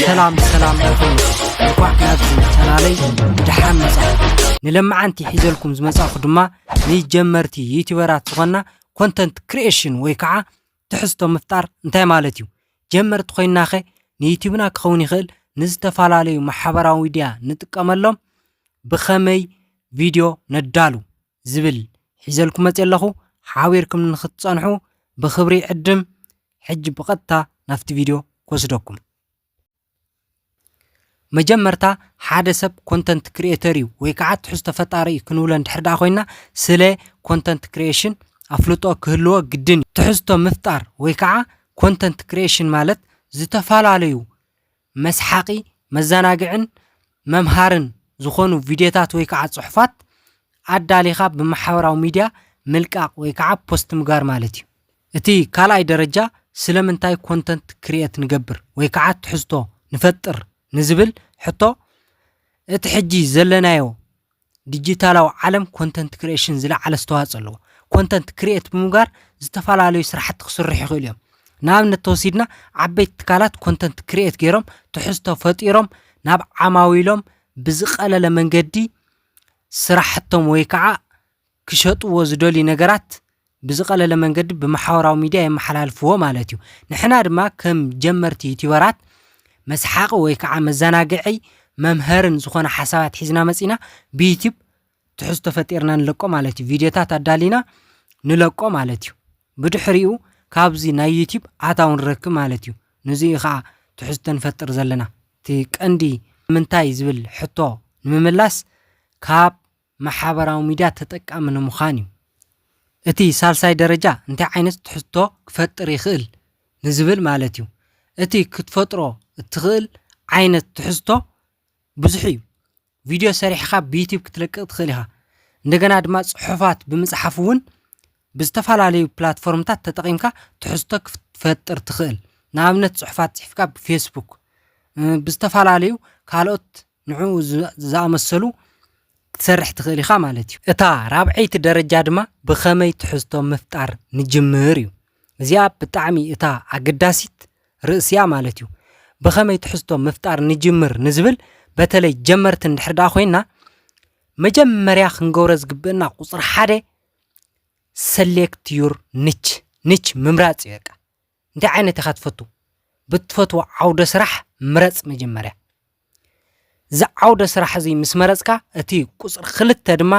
ሰላም ሰላም ይኹን። እንኳዕ ናብዚ ቻናለይ ደሓን መጻኹም። ንለማዓንቲ ሒዘልኩም ዝመጻኹ ድማ ንጀመርቲ ዩቲዩበራት ዝኾና ኮንተንት ክሪኤሽን ወይ ከዓ ትሕዝቶ ምፍጣር እንታይ ማለት እዩ? ጀመርቲ ኮይንናኸ ንዩቲዩብና ክኸውን ይኽእል ንዝተፈላለዩ ማሕበራዊ ሚድያ ንጥቀመሎም ብኸመይ ቪድዮ ነዳሉ ዝብል ሒዘልኩም መፅእ ኣለኹ። ሓቢርኩም ንክትፀንሑ ብኽብሪ ዕድም። ሕጂ ብቐጥታ ናብቲ ቪድዮ ክወስደኩም። መጀመርታ ሓደ ሰብ ኮንተንት ክሪኤተር እዩ ወይ ከዓ ትሕዝቶ ፈጣሪ እዩ ክንብሎ እንድሕር ደኣ ኮይና ስለ ኮንተንት ክሪኤሽን ኣፍልጦ ክህልዎ ግድን እዩ። ትሕዝቶ ምፍጣር ወይ ከዓ ኮንተንት ክሪኤሽን ማለት ዝተፈላለዩ መስሓቂ፣ መዘናግዕን መምሃርን ዝኾኑ ቪድዮታት ወይ ከዓ ጽሑፋት ኣዳሊኻ ብማሕበራዊ ሚድያ ምልቃቕ ወይ ከዓ ፖስት ምግባር ማለት እዩ። እቲ ካልኣይ ደረጃ ስለምንታይ ኮንተንት ክሪኤት ንገብር ወይ ከዓ ትሕዝቶ ንፈጥር ንዝብል ሕቶ፣ እቲ ሕጂ ዘለናዮ ዲጂታላዊ ዓለም ኮንተንት ክሪኤሽን ዝለዓለ ኣስተዋፅኦ ኣለዎ። ኮንተንት ክሪኤት ብምግባር ዝተፈላለዩ ስራሕቲ ክስርሑ ይኽእሉ እዮም። ንኣብነት ተወሲድና ዓበይቲ ትካላት ኮንተንት ክሪኤት ገይሮም ትሕዝቶ ፈጢሮም ናብ ዓማዊሎም ብዝቐለለ መንገዲ ስራሕቶም ወይ ከዓ ክሸጥዎ ዝደልዩ ነገራት ብዝቐለለ መንገዲ ብማሕበራዊ ሚድያ የመሓላልፍዎ ማለት እዩ። ንሕና ድማ ከም ጀመርቲ ዩቲዩበራት መስሓቂ ወይ ከዓ መዘናግዒ መምሀርን ዝኾነ ሓሳባት ሒዝና መፂና ብዩቲዩብ ትሕዝቶ ፈጢርና ንለቆ ማለት እዩ። ቪድዮታት ኣዳሊና ንለቆ ማለት እዩ። ብድሕሪኡ ካብዚ ናይ ዩቲዩብ ኣታዊ ንረክብ ማለት እዩ። ንዚ እዩ ከዓ ትሕዝቶ ንፈጥር ዘለና። እቲ ቀንዲ ምንታይ ዝብል ሕቶ ንምምላስ ካብ ማሕበራዊ ሚድያ ተጠቃሚ ንምዃን እዩ። እቲ ሳልሳይ ደረጃ እንታይ ዓይነት ትሕዝቶ ክፈጥር ይኽእል ንዝብል ማለት እዩ። እቲ ክትፈጥሮ እትኽእል ዓይነት ትሕዝቶ ብዙሕ እዩ። ቪድዮ ሰሪሕኻ ብዩቲዩብ ክትለቅቕ ትኽእል ኢኻ። እንደገና ድማ ጽሑፋት ብምጽሓፍ እውን ብዝተፈላለዩ ፕላትፎርምታት ተጠቒምካ ትሕዝቶ ክትፈጥር ትኽእል። ንኣብነት ጽሑፋት ጽሒፍካ ብፌስቡክ፣ እ፣ ብዝተፈላለዩ ካልኦት ንዕኡ ዝ-፣ ዝኣመሰሉ ክትሰርሕ ትኽእል ኢኻ ማለት እዩ። እታ ራብዐይቲ ደረጃ ድማ ብኸመይ ትሕዝቶ ምፍጣር ንጅምር እዩ። እዚኣ ብጣዕሚ እታ ኣገዳሲት ርእሲ እያ ማለት እዩ። ብኸመይ ትሕዝቶ ምፍጣር ንጅምር ንዝብል በተለይ ጀመርቲ እንድሕር ደኣ ኮይንና መጀመርያ ክንገብሮ ዝግብእና ቁፅሪ ሓደ ሰሌክት ዩር ኒች፣ ኒች ምምራፅ እዩ በቃ። እንታይ ዓይነት ኢኻ ትፈቱ? ብትፈትዎ ዓውደ ስራሕ ምረፅ መጀመርያ። እዚ ዓውደ ስራሕ እዚ ምስ መረፅካ እቲ ቁፅሪ ክልተ ድማ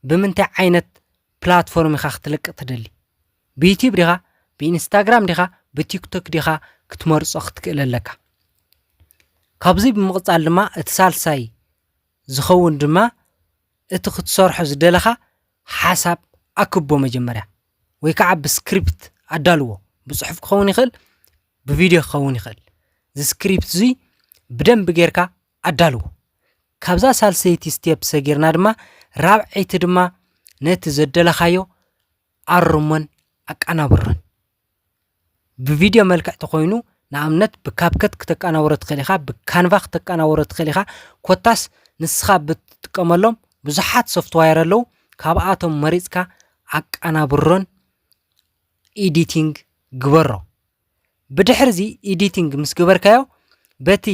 ብምንታይ ዓይነት ፕላትፎርም ኢኻ ክትለቅቕ ትደሊ? ብዩቲዩብ ዲኻ? ብኢንስታግራም ዲኻ? ብቲክቶክ ዲኻ? ክትመርፆ ክትክእል ኣለካ። ካብዚ ብምቕፃል ድማ እቲ ሳልሳይ ዝኸውን ድማ እቲ ክትሰርሖ ዝደለኻ ሓሳብ ኣክቦ መጀመርያ ወይ ከዓ ብስክሪፕት ኣዳልዎ። ብፅሑፍ ክኸውን ይኽእል፣ ብቪድዮ ክኸውን ይኽእል። እዚ ስክሪፕት እዚ ብደንቢ ጌርካ ኣዳልዎ። ካብዛ ሳልሰይቲ ስቴፕ ሰጊርና ድማ ራብዐይቲ ድማ ነቲ ዘደለኻዮ ኣርሞን ኣቀናብሮን። ብቪድዮ መልክዕ ተኾይኑ ንኣብነት ብካፕከት ክተቀናብሮ ትኽእል ኢኻ፣ ብካንቫ ክተቀናብሮ ትኽእል ኢኻ። ኮታስ ንስኻ ብትጥቀመሎም ብዙሓት ሶፍትዋየር ኣለዉ። ካብኣቶም መሪፅካ ኣቀናብሮን ኤዲቲንግ ግበሮ። ብድሕሪ እዚ ኤዲቲንግ ምስ ገበርካዮ በቲ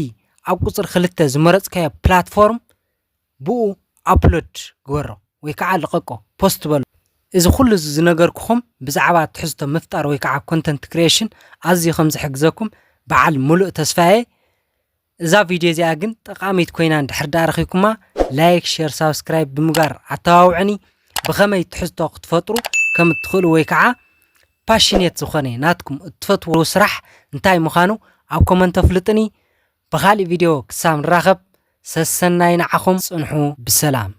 ኣብ ቁፅሪ ክልተ ዝመረፅካዮ ፕላትፎርም ብኡ ኣፕሎድ ግበሮ ወይ ከዓ ልቐቆ፣ ፖስት በሎ። እዚ ኩሉ እዚ ዝነገርኩኹም ብዛዕባ ትሕዝቶ ምፍጣር ወይ ከዓ ኮንተንት ክሪኤሽን ኣዝዩ ከም ዝሕግዘኩም በዓል ሙሉእ ተስፋ እየ። እዛ ቪድዮ እዚኣ ግን ጠቓሚት ኮይና እንድሕር ደኣ ረኺብኩማ ላይክ፣ ሼር፣ ሳብስክራይብ ብምግባር ኣተባብዑኒ። ብኸመይ ትሕዝቶ ክትፈጥሩ ከም እትኽእሉ ወይ ከዓ ፓሽኔት ዝኾነ ናትኩም እትፈትዎ ስራሕ እንታይ ምዃኑ ኣብ ኮመንት ኣፍልጥኒ። ብኻሊእ ቪድዮ ክሳብ ንራኸብ ሰሰናይ ንዓኹም፣ ጽንሑ ብሰላም።